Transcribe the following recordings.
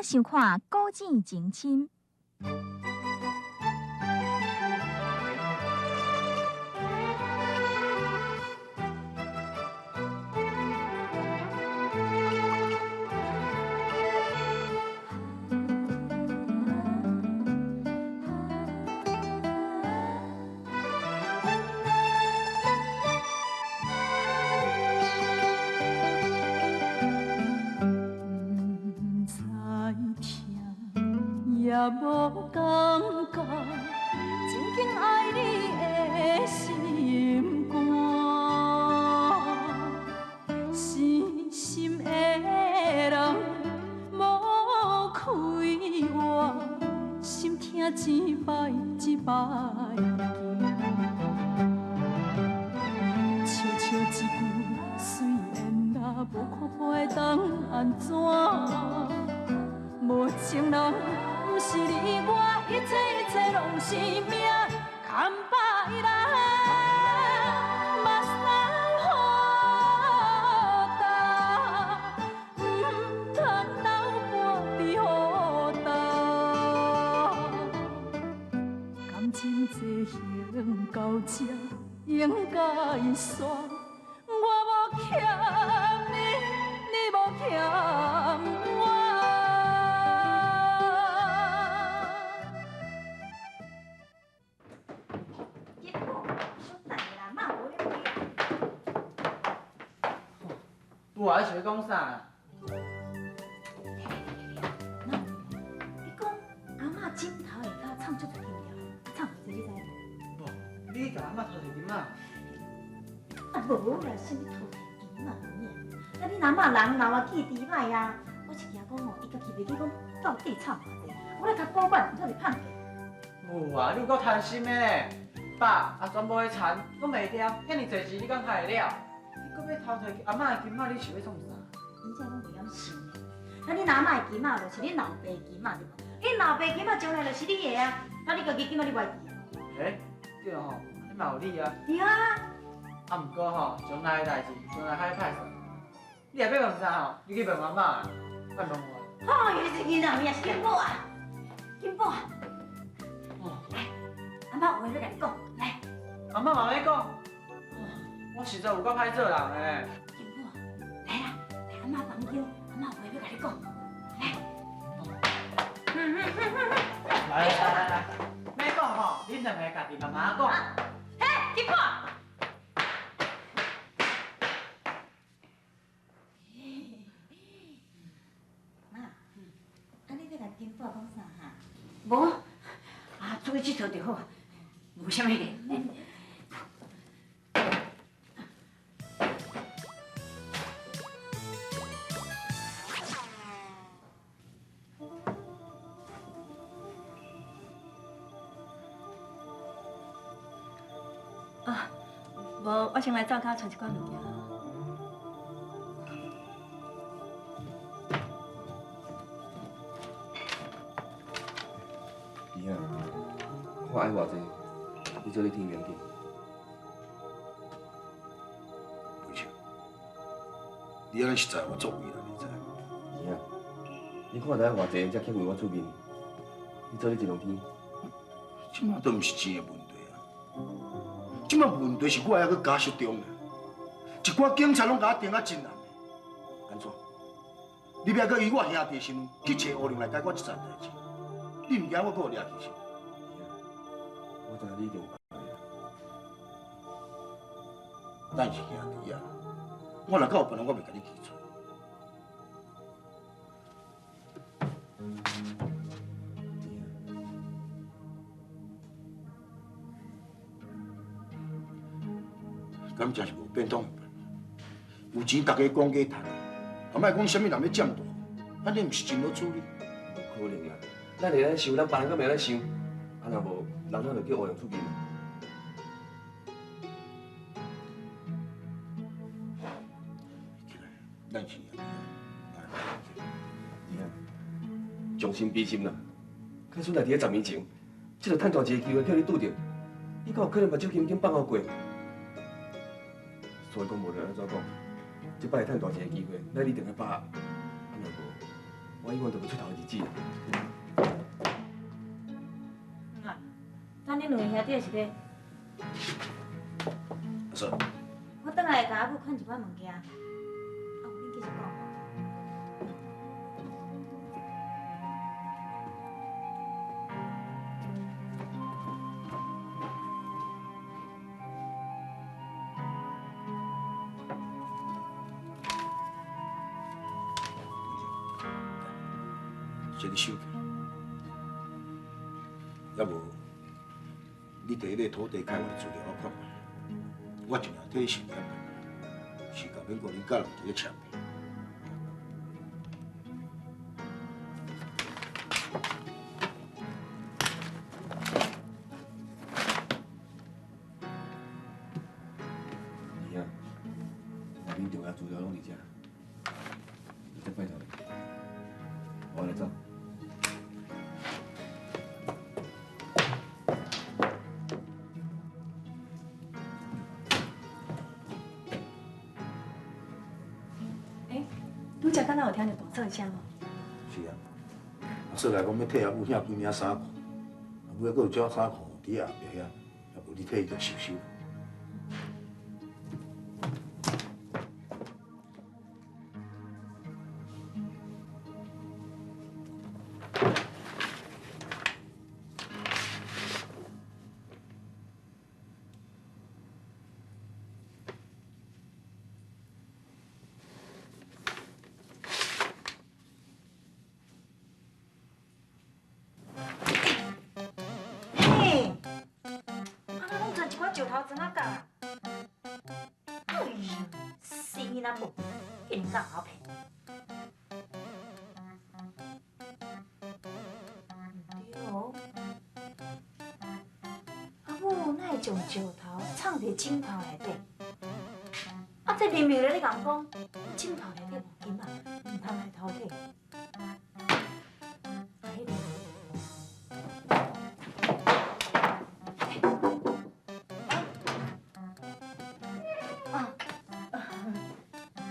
收看《古井情深》。也無感覺，真緊愛你的心肝，死心的人無開活，心疼一擺一擺行，笑笑一句虽然啦，無看破會當按怎？無情人。毋是你我，一切一切攏是命，牽把伊來，目屎雨焦，毋通流半滴雨焦。感情进行到这应该煞，我無欠你，你無欠我。有啊，你是欲讲啥啊？妈，你講阿嬤枕頭下跤藏足濟金條，藏偌濟你知無？無，你共阿嬤偷摕金仔？啊，無啦，啥物偷摕金仔呢？啊，恁阿嬤人老啊，記憶歹啊，我是驚講吼，伊家己袂記講到底藏偌濟，我來共保管，毋通予放去。有啊，你有夠貪心的咧！飽啊，全部的田攏賣掉，遐爾濟錢你敢開會了？你閣欲偷摕阿嬤的金仔，你是欲創啥？真正攏袂曉想咧。啊，恁阿嬤的金仔就是恁老爸的金仔對無？恁老爸金仔將來就是你的啊！啊，你家己金仔你無愛記啊？欸，對吼，你嘛有理啊。對啊。啊，毋過吼，將來的代誌，將來較歹算。你若欲問啥吼，你去問阿嬤，莫問我。哎呦，這囡仔有影是金寶啊，金寶啊！來，阿嬤有話欲共你講，來。阿嬤嘛欲講。我實在有夠歹做人的。金寶，來啦，來阿嬤房間，阿嬤有話欲共你講，來。來來來來，欲講吼，恁兩个家己慢慢講。嘿，金寶。媽，啊你欲共金寶講啥哈？無，啊出去𨑨迌就好，無啥物的。啊，無，我先來灶跤傳一寡物件。弟兄，看愛偌濟，你做咧聽袂要緊。不是，你按呢實在有作為啦，你知？弟兄，你看知影偌濟人才肯為我出面，你做咧盡量聽。這馬都毋是錢的問題啊，這馬問題是我還閣加失蹤啊，一寡警察攏共我盯啊真嚴的，按怎？你欲閣以我兄弟身份去揣烏龍來解決這層代誌？你毋驚我閣予掠去是？我知影你一定有辦法。咱是兄弟啊，我若閣有辦法，我袂共你記錯。敢真是無變通的辦法，有錢大家講價趁，啊莫講啥物人欲佔大，按呢毋是真好處理。無可能啦，咱會當想，咱別人閣袂當想，啊若無，人咱就叫烏龍出面。起來，咱是兄弟啊，弟兄，將心比心啦，假使若佇咧10年前，這個趁大錢的機會叫你拄著，你敢有可能目睭金金放予過？所以講無論按怎講，這擺趁大錢的機會，咱一定愛把握。啊若無，我永远都无出头的日子。啊，等恁两个兄弟是咧。阿嫂。我转来共阿母款一寡物件，啊，恁继续讲。这你收起，也无，你摕彼个土地开发的资料我看觅，我尽量替你想点办法，时间免顾恁家人伫咧签。二兄，内面重要资料拢伫遮，再拜托你，我来走。欸，拄才敢若有听著大嫂的声无？是啊，阿嫂来讲欲替阿母遐几领衫裤，啊尾仔阁有少衫裤伫后壁遐，啊无你替伊著收收。嘿，啊，哪拢存一寡石头砖仔角啊？哎呀，死囡仔母，竟然敢姣骗！毋对哦，阿母哪会将石头藏伫枕头内底？啊，这明明咧咧共讲，枕头内底无金仔，毋通来偷摕。啊，彼个。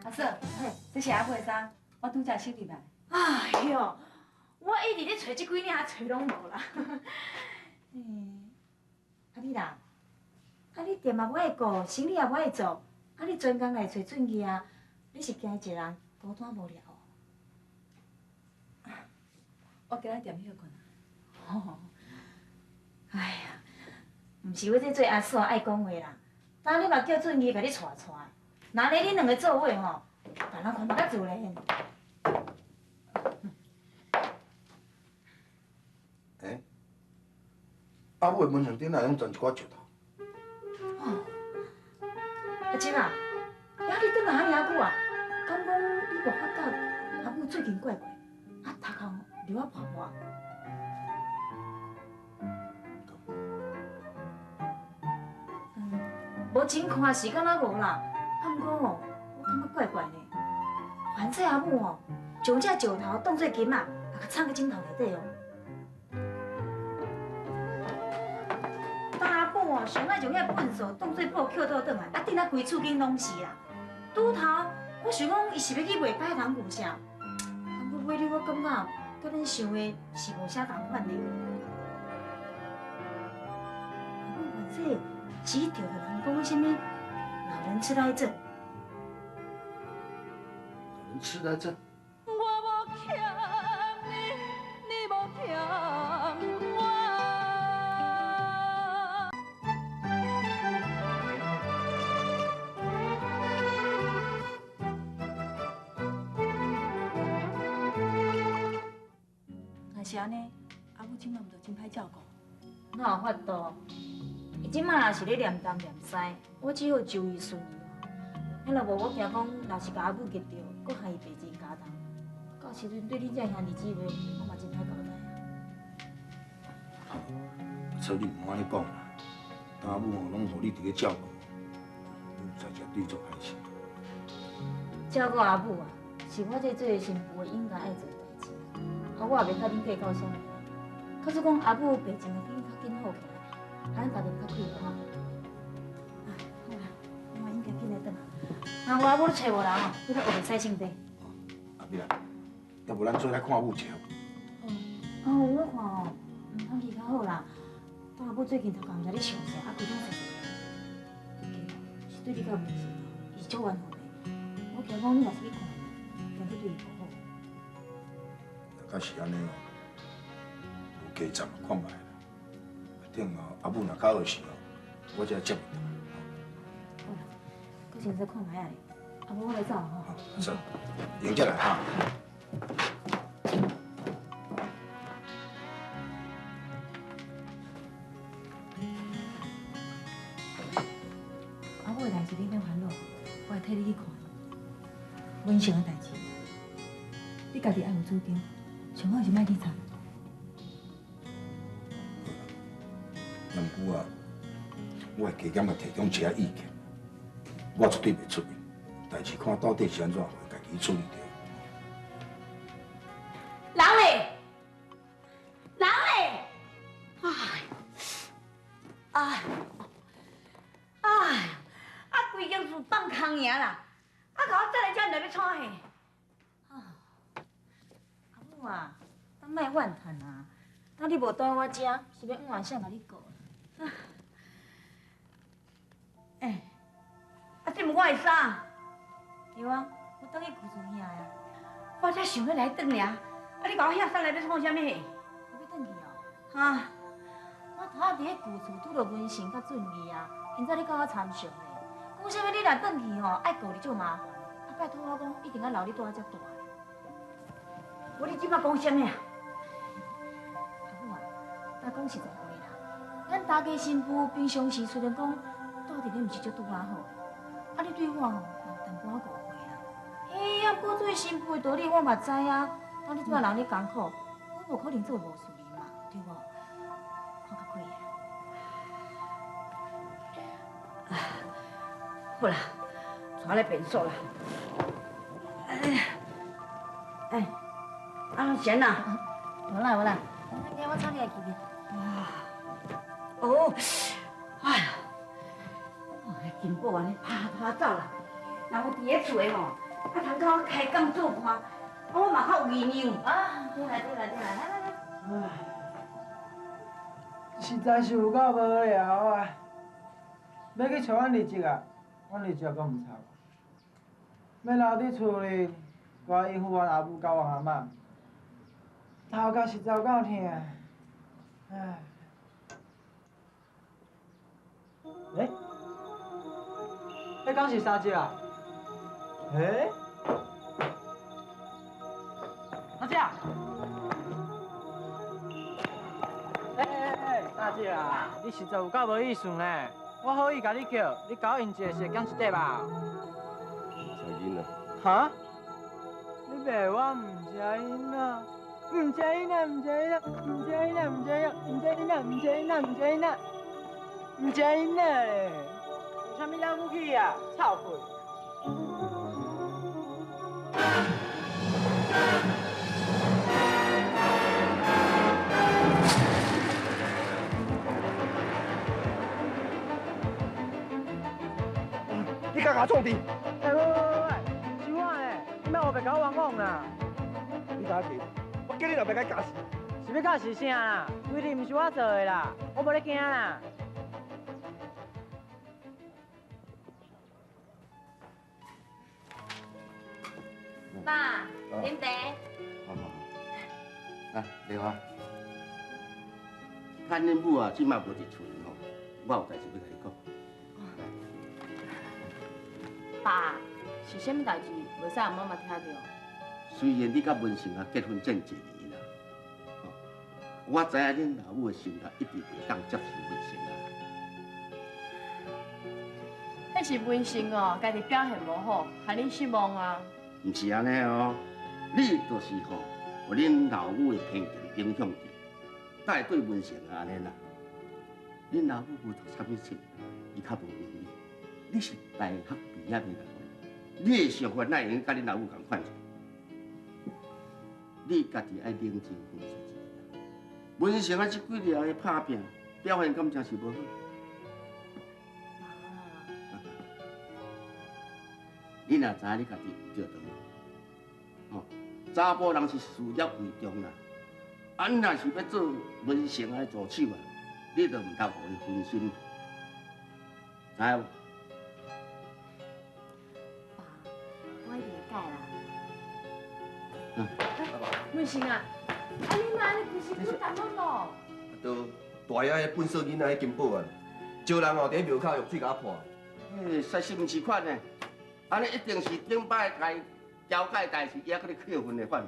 阿嫂，这是阿母的衫，我拄才收入来。哎哟，我一直咧揣这几领，揣拢无啦。欸，啊你啦，啊你店也无爱顾，生意也无爱做，啊你专工来揣俊义啊，你是惊伊一个人孤单无聊哦？我今仔踮歇睏啊。哦，哎呀，毋是我这做阿嫂爱讲话啦，当你嘛叫俊义共你带带，若咧恁两个做伙吼，别人看嘛较自然。欸，阿母的门床顶内拢存一寡石头。哦，阿珍啊，呀你转来遐尔仔久啊，敢讲你无发觉阿母最近怪怪，啊头壳流啊泡泡。嗯，无真看是敢若无啦，啊毋过吼，我感觉怪怪呢。反正阿母吼，将这石头当做金仔，啊，共藏去枕头内底哦。大母哦，上爱将遐粪扫当做布捡倒转来，啊，顶啊规厝间拢是啦。拄头，我想讲伊是欲去卖摆桶牛啥，毋过尾日我感觉佮恁想的是无啥仝款的。阿母反正是去著著人讲啥物老人痴呆症。老人痴呆症。我无欠你，你无欠我。若是按呢，阿母这摆毋就真歹照顾。哪有法度？伊这摆若是咧念东念西，我只好就伊顺伊。啊，若无我惊讲，若是共阿母激著，阁害伊病情加重。到时阵对恁这兄弟姊妹，我嘛真歹交代啊。阿嫂，你毋好按呢讲啦，阿母吼拢予你伫咧照顾，你毋知诚对足歹势。照顾阿母啊，是我这做新妇的应该爱做的代志。啊，我也袂佮恁计较啥物啦。假使讲阿母病情会紧较紧好起来，啊，咱家己较快活。啊，好啦，我应该紧来转来。啊，我阿母咧揣无人哦，你阁学袂使唱歌。阿美啦，要無咱做來看母一下。哦，我看哦，毋通去較好啦。阿母最近頭殼毋知咧想啥，啊，規工坐坐，是對你佮文成哦，伊是足怨恨的。我驚講你若是去看伊，驚閣對伊無好。若敢是按呢哦，無加站看覓啦。等哦，阿母若較好時哦，我才接伊轉來。好啦，閣先再看覓仔咧。阿母，我來走吼。好，走，用這來哈。阿母的代誌你免煩惱，我會替你去看。文成的代誌，你家己愛有主張，上好是莫去插。毋過啊，我會加減仔提供一下意見，我絕對袂出面，代誌看到底是按怎，會家己處理著。人咧，人咧，哎，哎，哎，啊，規間厝放空爾啦，啊，共我載來遮，毋知欲創啥？阿母啊，咱莫怨嘆啊！當你無蹛我遮，是欲換誰共你顧？欸，啊，這毋我的衫。對啊，我轉去舊厝遐啊。我才想欲來轉爾，啊，你共我遐衫來欲創啥物？你欲轉去哦？哈！我頭仔佇咧舊厝拄著文成佮俊義啊，𪜶早咧佮我參詳咧，講啥物你若轉去吼，愛告你足麻煩。啊，拜託我講，一定愛留你蹛遮大。無你這擺講啥物啊？阿母啊，咱講實在話啦，咱大家新婦平常時雖然講蹛佇咧毋是足拄仔好的，啊，你對我吼有淡薄仔誤會啦。嘿，啊，毋過做新婦的道理我嘛知啊，當你這擺人咧艱苦，我無可能做無事人嘛，對無？看較開啊！好啦，帶我來便所啦。哎，哎，啊，賢啊，無啦無啦，我請你來去邊。哦，哎呀，金寶按呢拍拍走啦。若有佇咧厝的吼，啊，通佮我開講做伴，我嘛較有營養。啊，對啦對啦對啦，來來來。唉，實在是有夠無聊啊！欲去揣阮二叔啊，阮二叔閣毋插我。欲留佇厝裡，閣愛應付阮阿母佮阮阿嬤，頭殼實在有夠疼。唉。欸？彼敢是三叔啊？欸？三叔。欸，三叔啊，你實在有夠無意思呢！我好意共你叫，你共我用一个是會減一塊吧？毋食囡仔。哈？你罵我毋食囡仔？毋食囡仔，毋食囡仔，毋食囡仔，毋食囡仔，毋食囡仔，毋食囡仔，毋食囡仔咧！有啥物了不起啊？臭屁！你敢共我創治？欸喂喂喂，是我咧，你莫烏白共我冤枉啦！你敢記？我叫你老爸共教死。是欲教死啥啦？規日毋是我做的啦，我無咧驚啦。爸，啉茶。好好好，來，麗華，看恁母啊，這擺無佇厝裡吼，我有代誌欲共你講。爸，是啥物代誌？袂使予媽媽聽著。雖然你佮文成啊結婚這一年啦，吼，我知影恁老母的心內一直袂當接受文成啊。彼是文成哦，家己表現無好，予恁失望啊。毋是按呢哦，你就是吼，予恁老母的偏見影響著，才會對文成啊按呢啦。恁老母無讀啥物冊，伊較無明理。你是大學畢業的人，你的想法哪會用佮恁老母仝款？你家己愛冷靜分析一下。文成啊，這幾年的拍拚表現，敢真是無好？你若知影你家己毋對，吼，查埔人是事业为重啦，啊，你若是欲做文成的助手啊，你就毋通予伊分心，知影无？爸，我一定会改啦。嗯。文成啊，啊你嘛按呢规身躯重拢咯？都大爷彼笨手囡仔彼金宝啊，招人哦，伫庙口用水共我泼。欸，实是毋是款呢？按呢一定是顶摆共伊调解代志，伊犹阁咧扣分的款。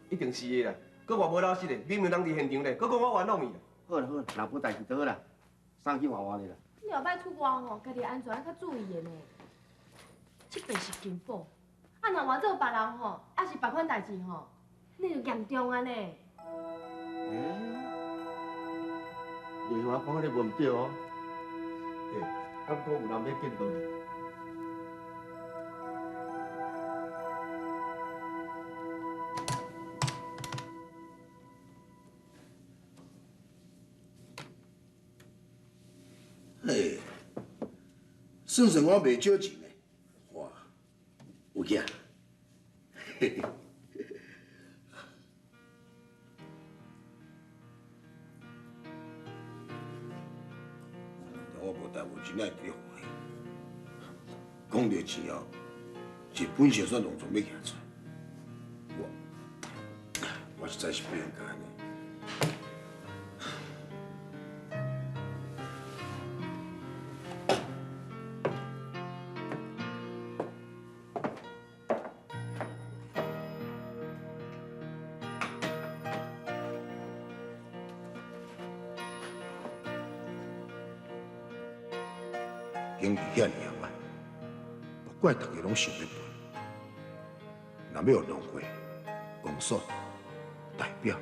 一定是的啦，阁偌无老实的，明明人伫现场咧，阁讲我冤枉伊。好啦好啦，若无代志就好啦，送去换换咧啦。你后摆出外吼，家己安全爱较注意的呢。这边是金宝，啊若换做别人吼，抑是别款代志吼，那就严重啊呢。欸，丽华讲的无毋对哦。欸，敢讲有人欲见到你？嘿，算算我袂少钱呢，哇，有影，嘿嘿。但我无代无志，哪会伫咧欢喜？讲著钱哦，是本小说拢总欲行出来，我实在是不应该按呢。经济遐尔仔歹，莫怪大家拢想欲分。若欲予农会、公所、代表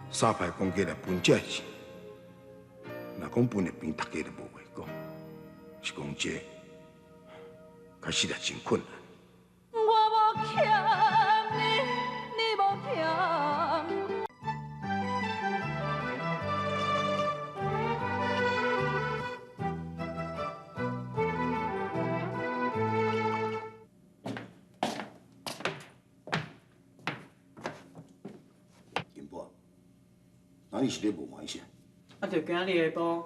三派公家来分这钱，若讲分会平，大家就无话讲。是讲这确实也真困难。我无欠你，你无欠我。金宝，那你是咧无欢喜？啊，就今日下晡，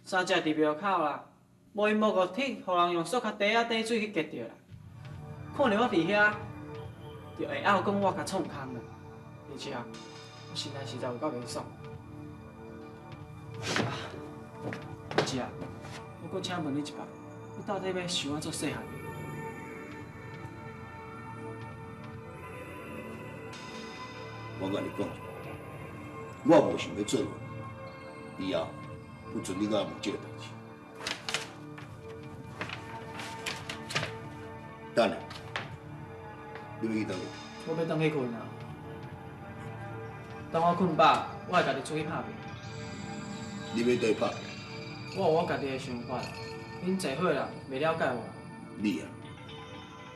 三只伫庙口啦，无闲无故铁，予人用塑胶袋仔底水去夹著啦。看著我伫遐，就会拗讲我共创空啦。而且我心内实在有够袂爽。啊，姐啊，我阁请问你一摆，你到底欲想按怎细汉？我共你讲，我无想欲做乱，以后不准你阁问这个代志。等下，你欲去佗位？我欲转去睏啊。等我睏饱，我会家己出去拍拼。你欲佗拍拼？我有我家己的想法，恁济岁人袂了解我。你啊，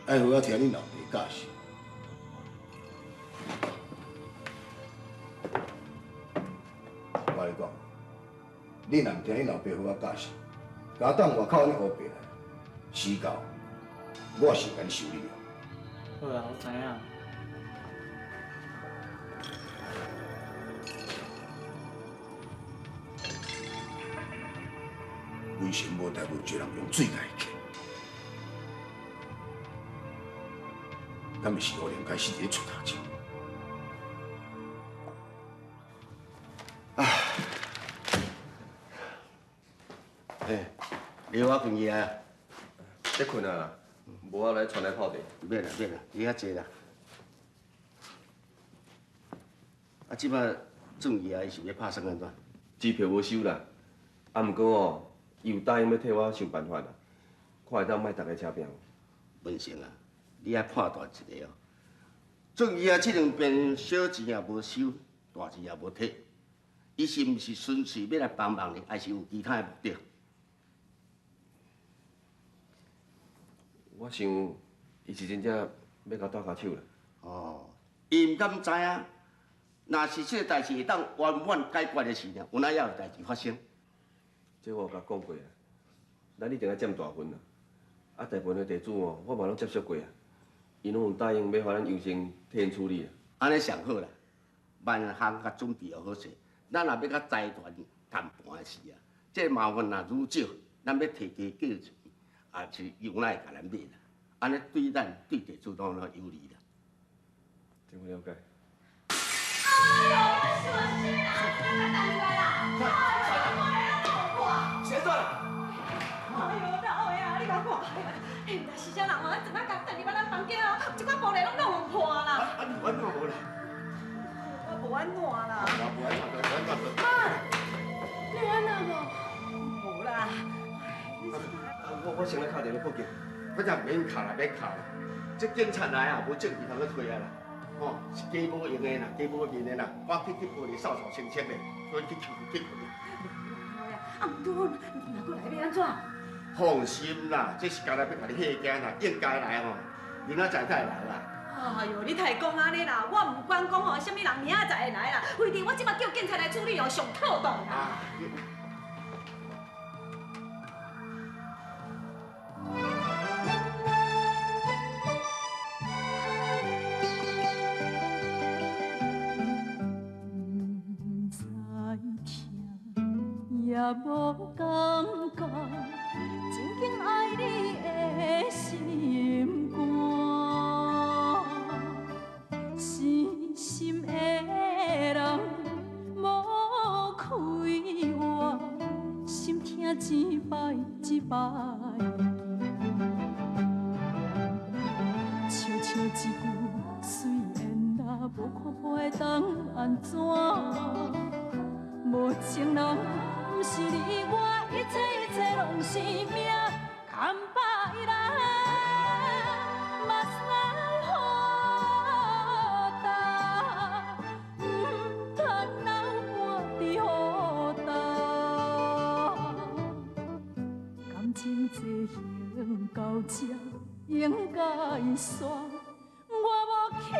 爱好好听恁老爸教示。我共你讲，你若毋听恁老爸好好教示，共当外口按呢乌白来，时到，我是会共你修理哦。好啦，我知影。为什么无代无一人用水共伊揢？敢毋是乌连开始伫咧出头前？啊！欸，丽华困去啊？咧困啊，无我来传来泡茶。免啦免啦，你遐坐啦。啊，这摆转去啊，伊是欲拍算按怎？支票无收啦，啊，毋过哦，伊有答应欲替我想办法啦，看会当莫逐家车拼。文成啊，你爱判断一下哦。转去啊，这两边小钱也无收，大钱也无提，伊是毋是纯粹欲来帮忙你，还是有其他的目的？我想，伊是真正欲共我搭跤手啦。哦，伊毋敢知影，若是这个代志会当圆满解决的时阵，有哪会有代志发生？这我有共讲过啊，咱一定爱占大份啦。啊，大部分的地主哦，我嘛拢接触过啊。𪜶攏有答應欲予咱優先替𪜶處理。按呢上好啦，萬項較準備好勢。咱若欲佮財團談判的時啊，這麻煩若愈少，咱欲提低價錢，也是由咱會共咱買啦。按呢對咱對地主攏有利啦。這我了解。哎呦，小心啊！等下啦！是按怎啦？哎呦，老的啊，你共看，哎，毋知是啥人哦，怎啊共踮入咱房間哦，這寡玻璃攏弄予破啦。啊，你有按怎無啦？我無按怎啦。我無按怎，無按怎。媽，你有按怎無？無啦。我先來敲電話報警。反正免敲啦，免敲啦。這警察來啊，無證據通去揣啊啦。吼，是假無用的啦，假無面的啦，趕緊去玻璃掃掃清清的，趕緊去去去。啊，毋過若閣來欲按怎？放心啦，這是干焦欲共你嚇驚啦，應該來吼，明仔載才會來啦。哎呦，你太講按呢啦，我毋管講吼，啥物人明仔載會來啦，非得我這擺叫警察來處理哦，上妥當啦。毋知疼，也無感覺，真緊愛你的心肝，死心的人無開活，心疼一擺一擺。笑笑一句，雖然啦，無看破會當按怎？無情人，毋是你我，一切一切攏是命。空擺來，目屎雨焦，毋通流汗伫雨焦。感情進行到這，應該煞，我無欠。